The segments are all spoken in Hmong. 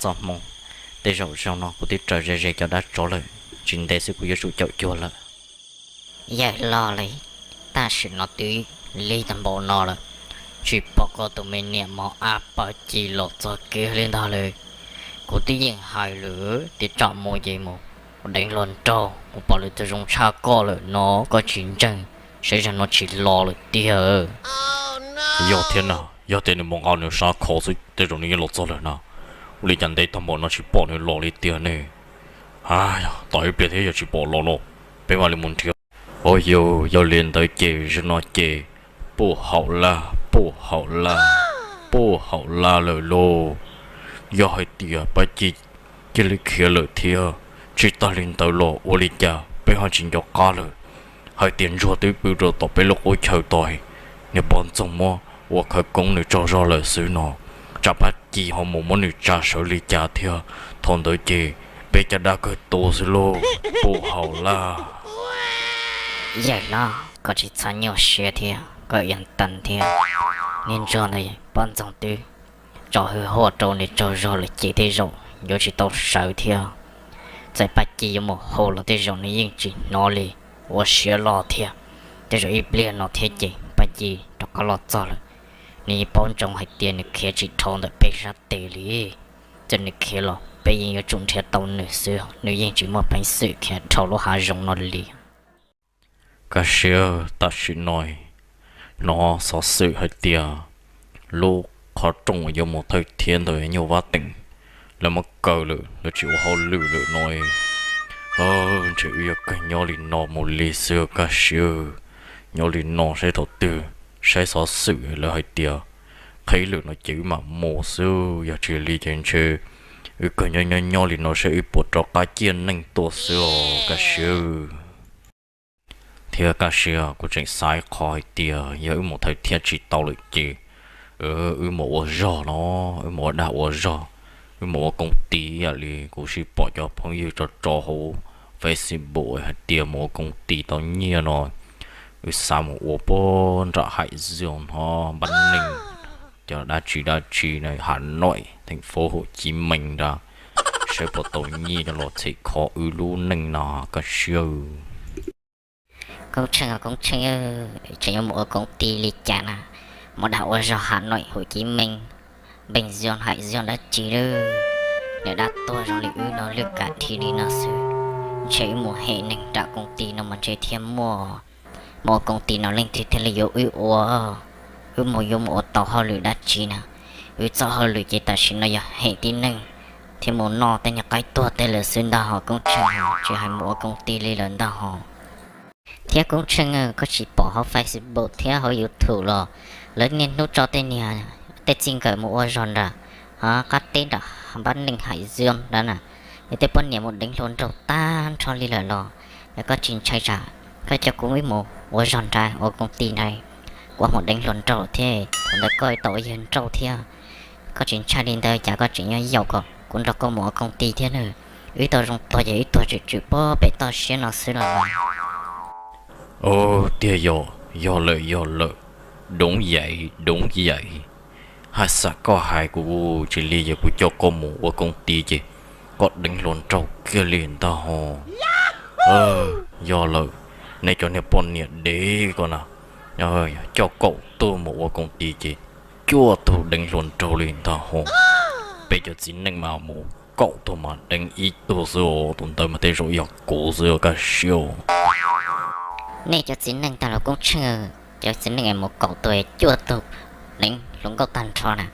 txoj hmoo. Tej zaum zaum no kuv twb raws ze ze cov dab tsov lawm, tsis ntev xwb kuv yuav tsum caum cuag lawm. Yawg loj li, tam sim no twb lig tag npaum no lawm, tsis pom koj tus me niam mos ab Paj Ci los txog kiag li ntag li. Kuv twb yeej hais lawm tias tsam mus ces mus deev hluas nraug, kuv pom lwm tus zoo tshaj koj lawm no koj tsis ntseeg, saib zaum no tsis los lawm tiag. Yog thiab na, yog tias nws mus nqa nws sab khov xwb tej zaum nws yeej los txog lawm na. Ua li cas ntev tag npaum no tsis pom nws los li tiag ne? Tos ib pliag thiab yog tsis pom los no, peb mam li mus nrhiav. Au yog, yog li ntawd ces zaum no ces puj haum laj, puj haum laj, puj haum laj lawm lauj. Yog hais tias Paj Ci cia li khiav lawm thiab, tsis tas li ntawd los ua li cas peb ho tsis nco qab lawm? Hais tias ntsuag twb pw rau tom peb lub qub chaw tod, niag poj ntxoog muab ua khawv koob nws tsaug zog lawm xwb no, tsam Paj Ci ho mus muab nws tsa sawv li cas thiab. Thaum ntawd ces peb caj dab kawg tu xwb lauj, puj haum laj. Yawg loj, koj tsis txhob nyuaj siab thiab, koj yog tas thiab. Niag ntsuag ntawd poj ntxoog twb tso hwj huam rau nws tsaug zog lawm ces tej zaum yuav tsis tau sawv thiab. Txawm Paj Ci yuav mus hu los tej zaum nws yeej tsis hnov li, ua siab loj thiab. Tej zaum ib pliag no thiab ces Paj Ci rov qab los txog lawm, nws yeej paub ntsoov hais tias nws khiav tsis dhau ntawm peb sab tes li. Txawm nws khiav los peb yeej yuav tsum nrhiav tau nws xwb, nws yeej tsis muaj peev xwm khiav dhau lub hav zoov no li. Kaj siab, tam sim no hnov xov xwm hais tias lub qhov rooj uas yuav mus thawj thiab ntawd Nyuj Vab Teem lawv muab kaw lawm, lawv tsis ua hauj lwm lawm no. Ntshe wb yuav kawg nyob li no mus li xwb Kaj siab. Nyob li no saib thaum twg, saib xov xwm lawv hais tias qhib lwm no ces wb mam mus xwb, yog tsis li ces ntshe wb kawg nyob nyob nyob li no saib wb puas rov qab ciaj neej tuaj xwb os Kaj siab. Thiab Kaj siab, kuv tseem xav qhov hais tias yog wb mus thawj thiab tsis tau lawm ces wb mus ua zog no, wb mus ua dag ua zog, wb mus ua koob tis ib yam li kuv sib pom cov phooj ywg tso tso hauv Facebook hais tias mus ua koob tis tau nyiaj no. Wb xav mus ua puag nram Hais Zoo no, npab neeg, cov dab tsi dab tsi na, Hav Noim, theem fab Hum Civ Mees nrad, saib puas tau nyiaj coj los them kho wb lub neej no Kaj siab. Koob Tsheej, Koob Tsheej, tseem yuav mus ua koob tis li cas na? Mus dag ua zog Hav Noim, Hum Civ Mees, Npeej Zoo, Hais Zoo dab tsi lawm, niam dab tuag zoo li wb no lwj kav dhi li no xwb, ntshe wb mus hem neeg nram koob tis no mas ntshe thiaj muaj. Mus ua koob tis no leej twg thiaj li yuav wb ua? Wb mus yuav mus ua tau hauj lwm dab tsi na? Wb txoj hauj lwm ces tam sim no yog hem tib neeg thiab mus noj tej niag qaib tuag tej lawm xwb ntag hos Koob Tsheej, tsis hais mus ua koob tis li lawm ntag hos. Thiab Koob Tsheej, koj tsis pom hauv Facebook thiab hauv YouTube los lawv niaj hnub tso tej niag tej txij nkawm mus ua zog nram qab teb nram npab neeg Hais Zoo nrad na, yog tej poj niam mus deev hluas nraug tag nrho li lawm los, yog koj tsis ntshai tsam koj coj kuv mus ua zog nrad ua koob tis nrad, kuv mus deev hluas nraug thiab thaum ntawd koj tau ua yawg nrauj thiab. Koj tsis ntshai li ntawd cas koj tseem nyob yaum kom kuv nrog koj mus ua koob tis thiab na? Wb tau zoo tuag ces wb tuag tswm tswm puag pem toj siab no xwb los. Tiag yog, yog lawm yog lawm, đúng vậy, đúng vậy. Hais xam koj hais kuv tsis li ces kuv coj koj mus ua koob tis ces koj deev hluas nraug kiag li ntag hos. Yog lawm, nej cov niag poj niam dev ko na, coj kaum tug mus ua koob tis ces cuaj tug deev hluas nraug li ntag hos. Peb cov txiv neej mas mus kaum tug mas deev ib tug xwb os, tus ntawd mas tej zaum yog kuv xwb Kaj Siab. Nej cov txiv neej ntag los Koob Tsheej, cov txiv neej es mus kaum tug es cuaj tug deev hluas nkauj tag nrho na.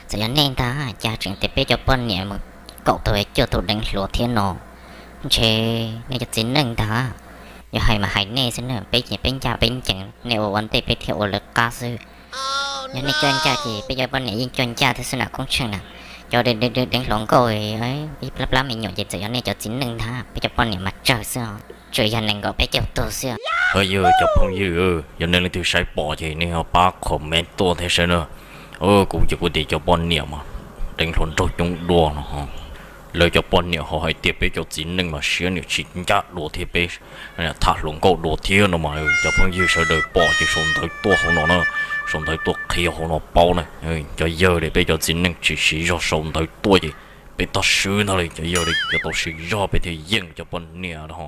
Txawm yog nej ntag cas tseem tias peb cov poj niam mus kaum tug es cuaj tug deev hluas thiab no? Ntshe nej cov txiv neej ntag, yog hais mas hais nej xwb na, peb ces peb ncaj peb ncees, nej ua ua ntej peb thiaj ua lawv qab xwb. Yog nej coj ncaj ces peb cov poj niam yeej coj ncaj thiab xwb na Koob Tsheej na. Cov deev hluas nkauj ib plab plab me nyuam ces txawm yog nej cov txiv neej ntag, peb cov poj niam mas tsawg xwb, tsuas yog nees nkaum peb caug tug xwb. Yog cov phooj ywg, yog nej leej twg saib pom ces nej ho pab comment tuaj thiab saib na. Kuv ces kuv tias cov poj niam mas deev hluas nraug coob dua no, lawv cov poj niam ho hais tias peb cov txiv neej mas siab nyiam tsis ncaj dua thiab peb tham hluas nkauj dua thiab no mas. Cov phooj ywg sawv daws pom ces sau ntawv tuaj hauv no na, sau ntawv tuaj qhia hauv no paub na. Cov yawg li peb cov txiv neej tsis siv zog sau ntawv tuaj ces Peb tog swb ntag li, cov yog li cov tau siv zog peb thiaj yeej cov poj niam no.